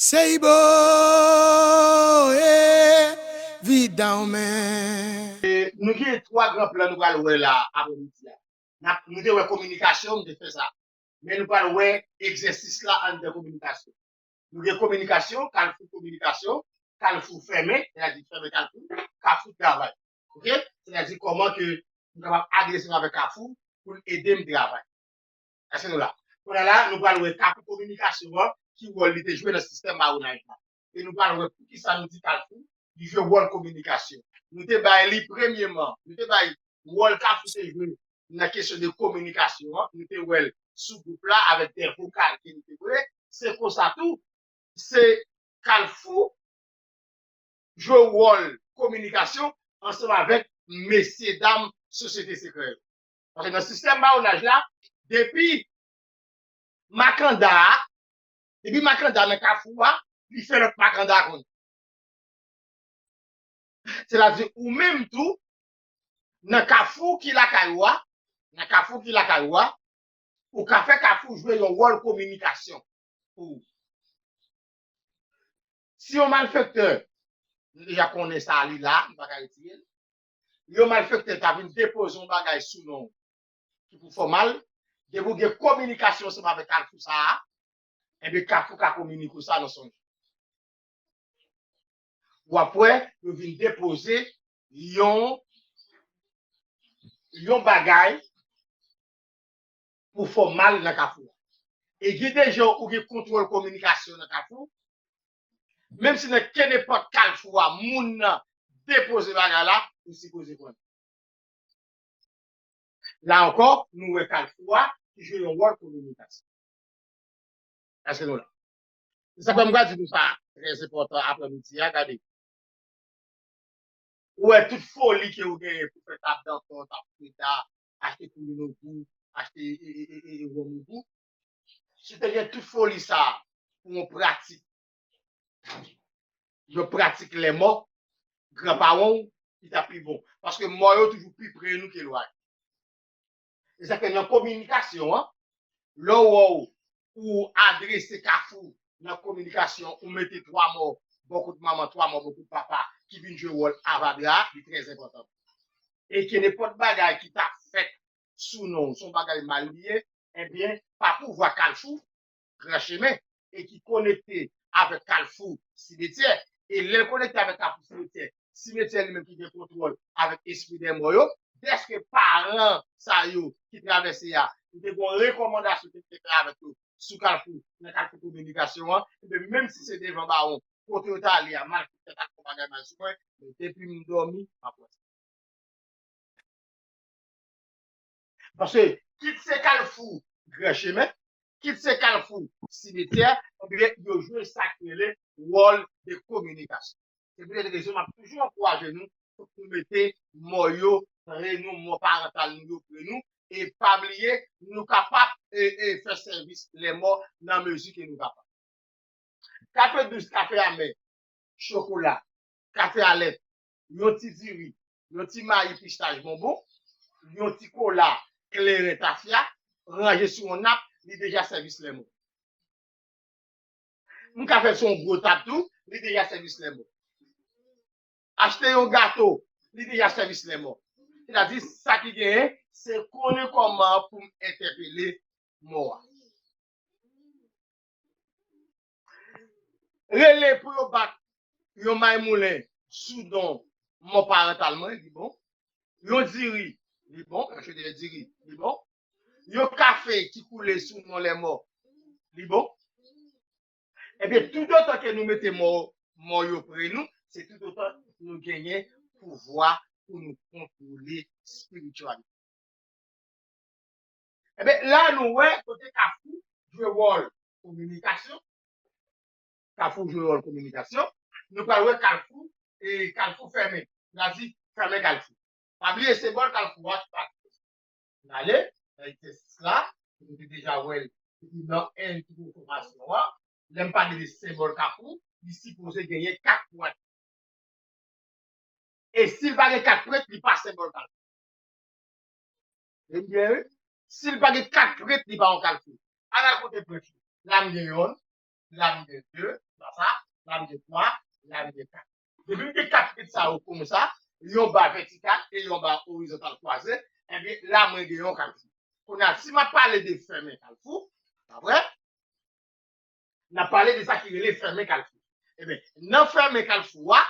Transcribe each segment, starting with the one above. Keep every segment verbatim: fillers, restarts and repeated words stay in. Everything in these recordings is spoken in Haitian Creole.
Se Ibo, evidan men. E, nou gen twa gran plan nou pral wè la aprèmidi a. N ap, nou te wè kominikasyon, nou te fè sa. Men nou pral wè egzèsis la anndan kominikasyon. Nou gen kominikasyon, kalfou kominikasyon, kalfou fèmen, sètadi fèmen kalfou, kalfou travay. Oke? Sètadi kòman ke nou kapab adrese m avèk kalfou pou l ede m travay. Èske nou la? Kounye a la, nou pral wè kalfou kominikasyon an, ki wòl li te jwe nan sistèm mawonaj la. E nou pral wè poukisa nou di kalfou, li jwe wòl kominikasyon. Nou te bay li premyeman, nou te bay wòl kalfou te jwe nan kesyon de kominikasyon an, nou te wè l sou gwoup la avèk de vokal ke nou te voye. Se konsa tou, se kalfou jwe wòl kominikasyon ansanm avèk mesye dam sosyete sekrè yo. Paske nan sistèm mawonaj la, depi makanda a, depi makanda nan kafou a, li fè lòt makanda a konnen. Sètadi ou menm tou, nan kafou ki lakay ou a, nan kafou ki lakay ou a, ou ka fè kafou jwe yon wòl kominikasyon pou ou. Si yon malfektè, nou deja konnen sa, li la, nou pa ka retire l. Yon malfektè ta vin depoze yon bagay sou non w ki pou fè w mal, depi w gen kominikasyon ansanm avèk kalfou sa a, enben, kalfou ka kominike w sa nan sonj. W ap wè, yo vin depoze yon, yon bagay pou fè w mal nan kafou a. E gen de jan ou gen kontwòl kominikasyon nan kafou, menm si nan kenenpòt kalfou a, moun nan depoze bagay la, ou sipoze konnen. La ankò, nou wè kalfou a ki jwe yon wòl kominikasyon. Èske nou la? Se sa k fè m pral di nou sa, trè enpòtan aprèmidi a, gade. Ou wè tout foli ke ou genyen pou fè tab danton, tab frita, achte koulin pou, achte e, e, e, e, wòm pou. Si w te gen tout foli sa a pou yon pratik, yon pratik lèmò, granpawon w, li t ap pi bon. Paske mò yo toujou pi pre nou ke lwaye. E sa fè nan kominikasyon an, lè w wè w, ou adrese kafou nan kominikasyon, ou mete twa mò bò kot manman, twa mò bò kot papa, ki vin jwe wòl avadra, li trè enpòtan. E ke nenpòt bagay ki ta fèt sou non w, se yon bagay mal li ye, ebyen, pa pouvwa kalfou, gran chemen, e ki konekte avèk kalfou simetyè. E lè l konekte avèk kalfou simetyè, simetyè li menm ki gen kontwòl avèk espri dèmon yo, dèske paran sa yo ki travèse a, li te gen yon rekòmandasyon ke li te fè avèk yo sou kalfou, nan kalfou kominikasyon an, ebyen, menm si se devan bawon, kote yo t ale a, malfektè t ap fè bagay mal sou mwen, men depi m dòmi, m ap wè sa. Paske kit se kalfou gran chemen, kit se kalfou simetyè, ebyen, yo jwe sa ki rele wòl de kominikasyon. Se poutèt rezon m ap toujou ankouraje nou pou nou mete mò yo pre nou, mò parantal nou yo pre nou, e pa bliye, nou kapab e, e fè sèvis lèmò nan mezi ke nou kapab. Kafe dous, kafe amè, chokola, kafe alèt, yon ti diri, yon ti mayi pistach bonbon, yon ti kola kleren tafya, ranje sou yon nap, li deja sèvis lèmò. M ka fè sou yon gwo tab tou, li deja sèvis lèmò. Achte yon gato, li deja sèvis lèmò. Sètadi, sa ki genyen, se konnen kòman pou m entèpele mò a. Rele pou yo bat yon maymoulen sou non mò parantal mwen, li bon. Yon diri, li bon. Yon chede diri, li bon. Yon kafe ki koule sou non lèmò, li bon. Ebyen, toutotan ke nou mete mò, mò yo pre nou, se toutotan nou genyen pouvwa pou nou kontwole espirityalite. Ebyen, la nou wè kote kafou jwe wòl kominikasyon. Kafou jwe wòl kominikasyon. Nou pral wè kalfou, e kalfou fèmen. N a di fèmen kalfou. Pa bliye senbòl kalfou a ki pa N ale nan egzèsis la, nou te deja wè l depi nan entwo fòmasyon an. Lè m pale de senbòl kafou, li sipoze genyen kat pwent. E si l pa gen kat pwent, li pa senbòl kalfou. Tande byen, wi. Si l pa gen kat pwent, li pa yon kalfou. Ann al konte pwent yo. La m gen yonn, la m gen de, la la m gen twa, la m gen kat. Depi m gen kat pit sa yo konsa, yon ba vètikal e yon ba orizontal kwaze, ebyen, la mwen gen yon kalfou. Kounye a, si m ap pale de fèmen kalfou, pa vre? N ap pale de sa ki rele fèmen kalfou. Ebyen, nan fèmen kalfou a,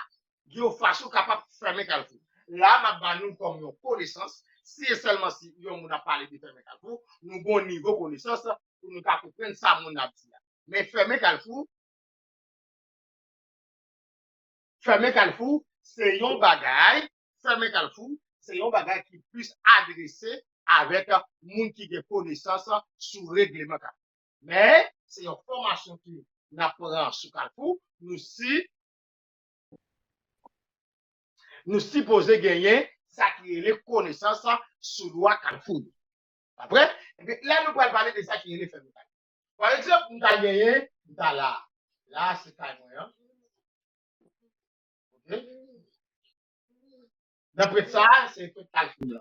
gen yon fason w kapab fèmen kalfou. La, m ap ba nou kòm yon konesans, si e sèlman si yon moun ap pale de fèmen kalfou, nou gen yon nivo konesans pou nou ka konprann sa moun nan ap di a. Men fèmen kalfou, fèmen kalfou, se yon bagay, fèmen kalfou, se yon bagay ki plis adrese avèk moun ki gen konesans sou regleman kalfou. Men, se yon fòmasyon ki n ap pran sou kalfou, nou si, nou sipoze genyen sa ki rele konesans sou lwa kalfou yo. Pa vre? Ebyen, la nou pral pale de sa ki rele fèmen kalfou. Pa egzanp, m ta genyen, m ta la. La, se kay mwen an. Ok? Nan pwent sa, se pwent kalfou m lan.